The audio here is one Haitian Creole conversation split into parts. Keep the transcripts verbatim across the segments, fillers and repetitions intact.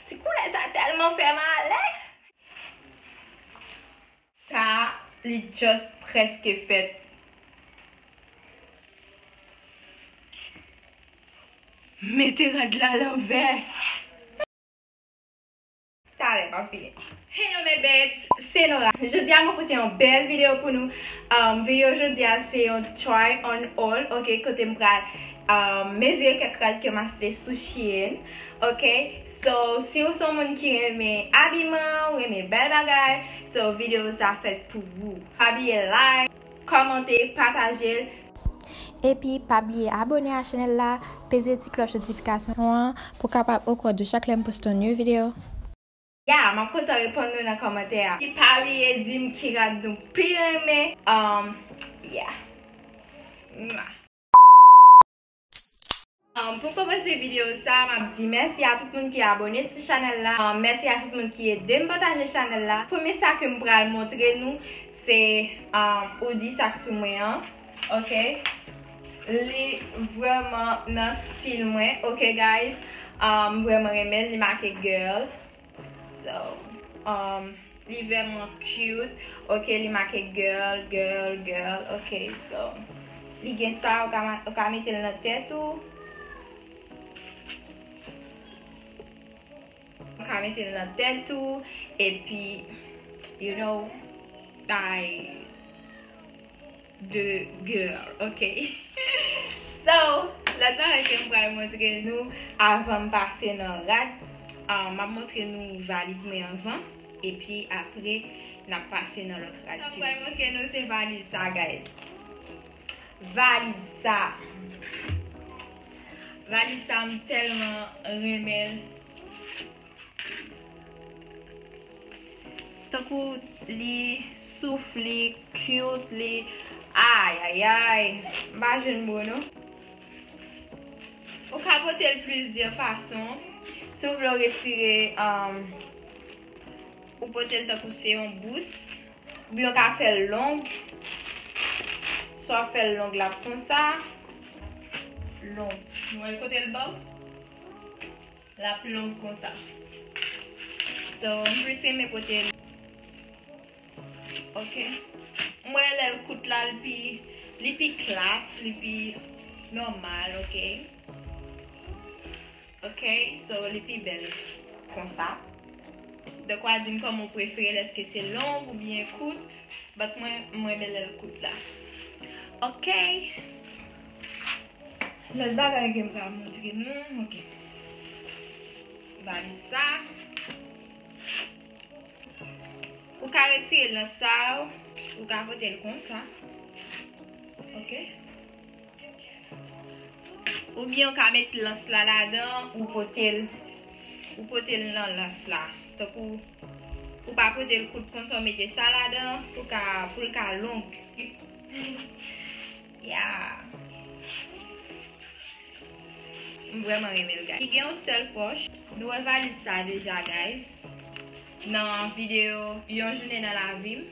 Ti koulè sa tèlman fè m alèz. Sa, li just prèske fèt. Mete rad la lanvè. Talè m ap fini. Hello mes babes, se Nora. Jodi a mwen pote yon bèl videyo pou nou. Um, videyo jodi a se yon try on haul, ok, kote m pral um, mezire kèk rad ke m achte sou Shein, ok. So, si w se yon moun ki renmen abiman, ou renmen bèl bagay, so videyo sa fèt pou ou. Pa bliye like, kòmante, pataje l. Epi pa bliye abòne a chanèl la, peze ti klòch notifikasyon an pou w kapab okouran de chak lè m poste yon new video. Ya, m ap kontan reponn nou nan kòmantè a. Epi pa bliye di m ki rad nou pi renmen. Um, ya. Mwa. Um, pou kòmanse videyo sa, m ap di mèsi a tout moun ki abòne sou chanèl la. Um, mèsi a tout moun ki ede m pataje chanèl la. Premye sa ke m pral montre nou, se um, hoodie sa k sou mwen an. Ok. Li vrèman nan stil mwen. Ok, guys. Um, m vrèman renmen l. Li make girl. So, um, li vrèman cute. Ok, li make girl, girl, girl. Ok, so, li gen sa, ou ka, ma- ou ka mete l nan tèt ou. Ou ka mete l nan tèt ou. Epi, you know, I de girl, ok? So, lòt bagay ke m pral montre nou avan m pase nan rad, ah, m ap montre nou valiz mwen anvan, epi apre, n ap pase nan lòt rad. Sa m pral montre nou, se valiz sa, guys. Valiz sa. Valiz sa, m tèlman renmen l. Tankou li souf, li cute, li, ayayay, m pa jwenn mo non. Ou ka pote l plizyè fason. Si w vle w retire, um, ou pote l tankou se yon bous, oubyen w ka fè l long. Swa w fè l long la konsa. Long. Nou wè kote l ba w? L ap long konsa. So, m plis renmen pote l. Ok. M wè lè l kout la, li pi, li pi klas, li pi nòmal, ok. Ok, so, li pi bèl konsa. Donk, w a di m kòman w prefere l, èske se long oubyen kout. But mwen, mwen renmen lè l kout la. Ok. Lòt bagay ke m ka montre nou, ok. Valiz sa. Ou ka retire lans sa, ou ka pote l konsa. Ok. Oubyen ou ka met lans la ladan, ou pote l, ou pote l nan lans la. Tankou, ou pa pote l kout konsa, ou mete sa ladan, pou ka, pou l ka long. Yeah. M vrèman renmen l, guys. Li gen yon sèl pòch. Nou wè valiz sa deja, guys. Nan videyo Yon jounen nan lavi m,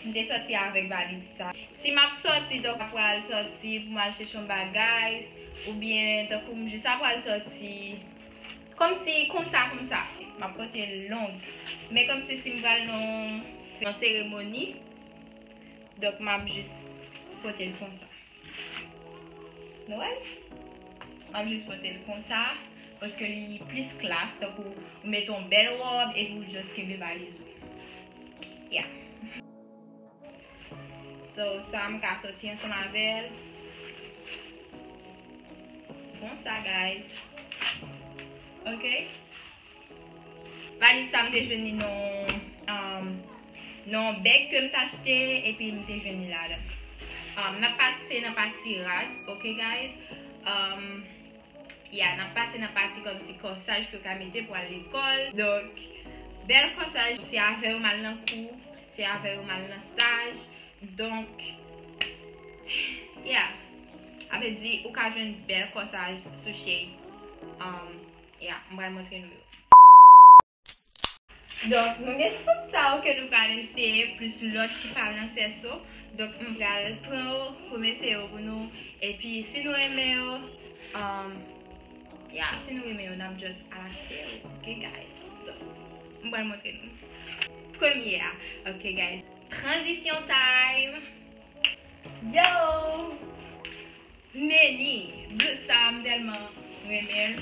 m te sòti avèk valiz sa. Si m ap sòti, donk m pral sòti pou m al chèche yon bagay, oubyen tankou m jis ap pral sòti, kòmsi konsa, konsa, m ap pote l long. Men kòmsi si m pral nan yon seremoni, donk m ap jis pote l konsa. Nou wè? M ap jis pote l konsa, paske li plis klas, tankou ou mete yon bèl wòb epi ou just kenbe valiz ou. Yeah. So, sa m ka sòti ansanm avè l. Konsa, guys. Ok? Valiz sa m te jwenn li nan, um, nan yon bag ke m t achte, epi m te jwenn li ladan. Um, n ap pase nan pati rad, ok, guys? Um, yeah, n ap pase nan pati kòmsi kòsaj ke w ka mete pou al lekòl. Donk, bèl kòsaj, se avè yo m al nan kou, se avè yo m al nan staj. Donk, yeah. Sa vle di, ou ka jwenn bèl kòsaj sou Shein. Um, yeah, m pral montre nou yo. Donk, nou gen tout sa yo ke nou pral eseye, plis lòt ki pa nan sèso. Donk, m pral pran yo pou m eseye yo pou nou. Epi, si nou renmen yo, um, Yeah, si nou renmen yo, n ap just al achte yo, ok, guys? So, m pral montre nou. Premye a, ok, guys. Transition time. Yo! Meni, blouz sa a, m tèlman renmen l.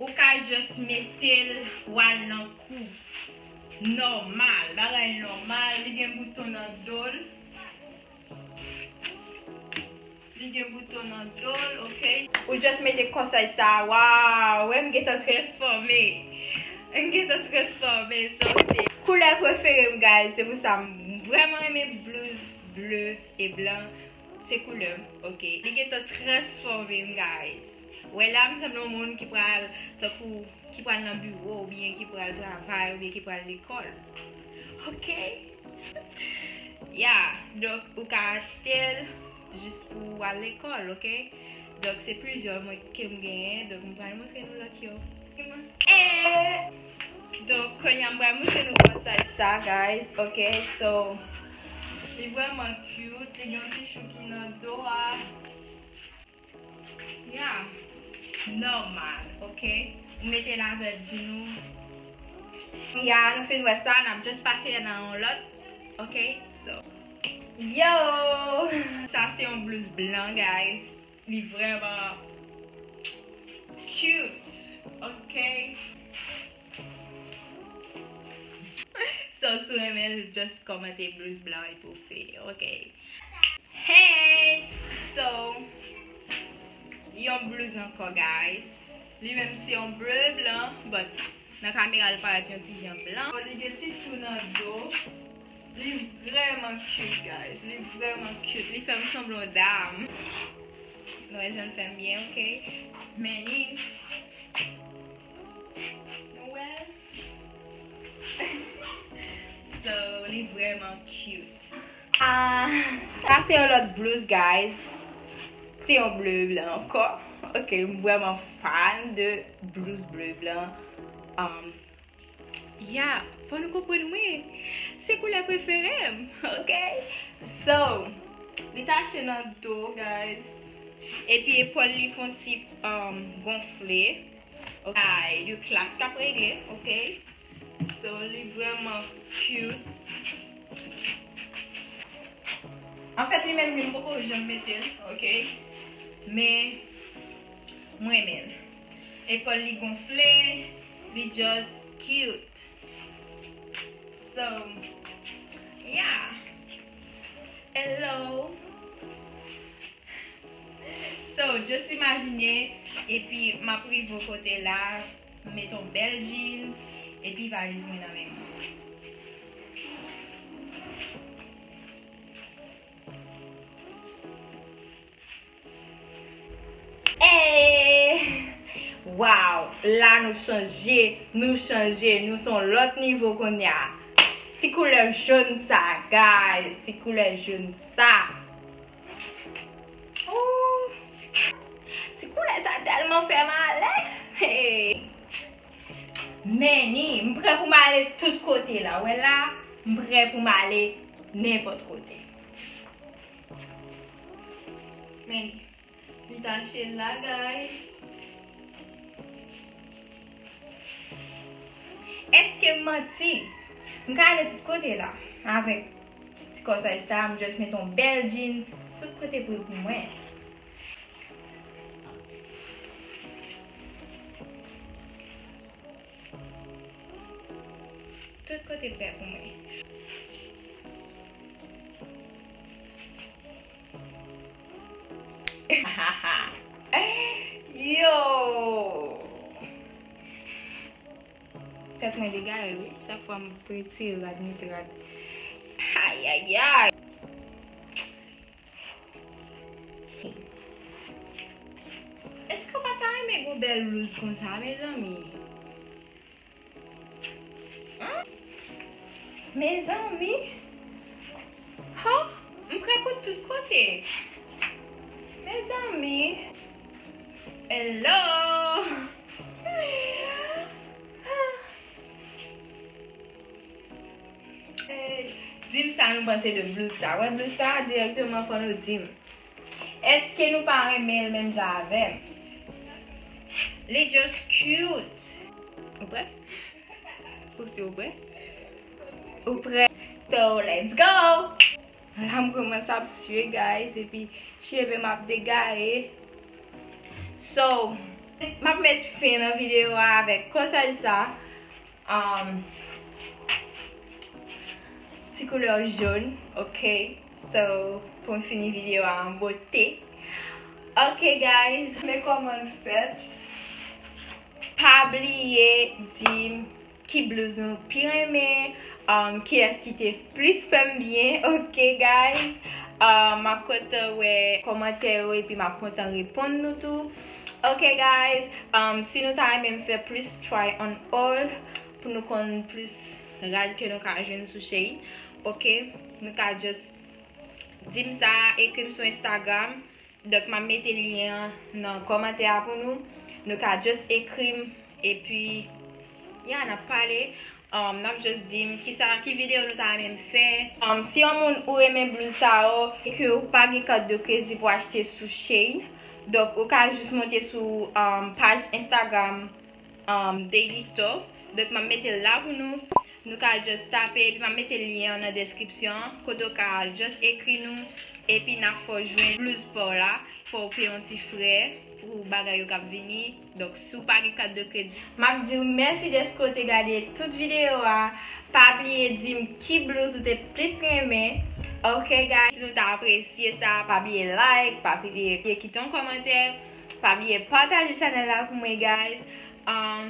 Ou ka just mete l, w al nan kou. Nòmal, bagay nòmal, li gen bouton nan do l. Li gen bouton nan do l, ok? Ou just mete konsèy sa, waw, wè m gentan transfòme. M gentan transfòme, so se koulè prefere m, guys. Se pou sa m vrèman renmen blouz ble e blan. Se koulè m, ok? Li gentan transfòme m, guys. Wè la, m sanble yon moun ki pral, tankou, ki pral nan biwo, oubyen ki pral travay, oubyen ki pral lekòl. Ok? Ya, donk, ou ka achte l jis pou w al lekòl, ok? Donk, se plizyè mwen ke m genyen, donk, m pral montre nou lòt yo. E, donk, kounye a, m pral montre nou konsèy sa, guys, ok? So, li vrèman cute, li gen yon ti chou ki nan do a. Ya, nòmal, ok? Ou mete l avèk djin ou. Ya, nou fin wè sa, n ap just pase nan yon lòt, ok? So, yo! Sa se yon blouz blan, guys. Li vrèman cute, ok? So, si w renmen l, just kòmante blouz blan epi w fè, ok? Hey! So, yon blouz ankò, guys. Li menm se yon ble blan, but nan kamera li parèt yon ti jan blan. Li gen ti tou nan do. Li vrèman cute, guys. Li vrèman cute. Li fè m sanble yon dam. Nou wè jan l fè m byen, ok? Meni. Nou wè? So, li vrèman cute. Ah, sa se yon lòt blouz, guys. Se yon ble blan ankò. Ok, m vrèman fan de blouz ble blan. Um, ya, fò nou konprann mwen. Se koulè prefere m, ok? So, li tache nan do, guys. Epi epòl li fon ti, um, gonfle. Ok, you class k ap regle, ok? So, li vrèman cute. Anfèt, li menm li, m poko janm mete l, ok? Men, m renmen l. Epòl li gonfle, li just cute. So, yeah. Hello. So, just imajine, epi m ap rive yon kote la, m met yon bèl jeans, epi valiz mwen nan men m. Eh! Wow! La nou chanje, nou chanje, nou se yon lòt nivo kounye a. Ti koulè jòn sa, guys, ti koulè jòn sa. Ooh! Ti koulè sa tèlman fè m alèz. Hey! Meni, m prè pou m ale tout kote la. Wè la, m prè pou m ale nenpòt kote. Meni, li tache la, guys. Èske m manti? M ka ale tout kote la avèk ti kòsaj sa, m just met yon bèl jeans, tout kote pre pou mwen. Tout kote pre pou mwen. Yo! Tèt mwen degaye wi. Chak fwa m retire rad, mete rad. Ayayay! Èske w pa ta renmen gon bèl blouz konsa, mezanmi? Hein? Mezanmi! Ho! M prè pou tout kote. Mezanmi! Hello! Hey, di m sa nou panse de blouz sa. Wè blouz sa, dirèkteman fò nou di m. Èske nou pa renmen l menm jan avè m? Li just cute. Ou prè? Ou si ou prè? Ou prè? So, let's go! La m kòmanse ap swe, guys, epi cheve m ap degaye. So, m ap met fen nan videyo a avèk konsèy sa. Um, ti koulè jòn, ok? So, pou m fini videyo a an bote. Ok, guys, men kòman l fèt. Pa bliye di m ki blouz nou pi renmen, um, kiyès ki te plis fè m byen, ok, guys? Um, m ap kontan wè kòmantè yo, epi m ap kontan reponn nou tou. Ok, guys, um, si nou ta renmen m fè plis try on haul, pou nou konn plis rad ke nou ka jwenn sou Shein, ok? Nou ka just di m sa, ekri m sou Instagram. Donk, m ap mete lyen an nan kòmantè a pou nou. Nou ka just ekri m, epi, ya, n ap pale. Um, n ap just di m kisa, ki videyo nou ta renmen m fè. Um, si yon moun ou renmen blouz sa yo, e ke ou pa gen kat de kredi pou achte sou Shein, donk, ou ka just monte sou, um, paj Instagram, um, Daily Store. Donk, m ap mete l la pou nou. Nou ka just tape, epi m ap mete lyen an nan deskripsyon an, kote w ka just ekri nou, epi n ap fè w jwenn blouz pa w la. Fò w peye yon ti frè pou bagay yo k ap vini. Donk, si w pa gen kat de kredi. M ap di w mèsi dèske w te gade tout videyo a. Pa bliye di m ki blouz ou te plis renmen. Ok, guys, si nou ta apresye sa, pa bliye like, pa bliye kite yon kòmantè, pa bliye pataje chanèl la pou mwen, guys. Um,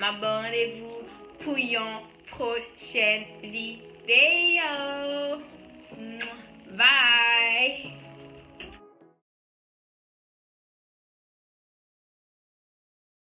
m ap ba w randevou pou yon pwochèn videyo. Bye!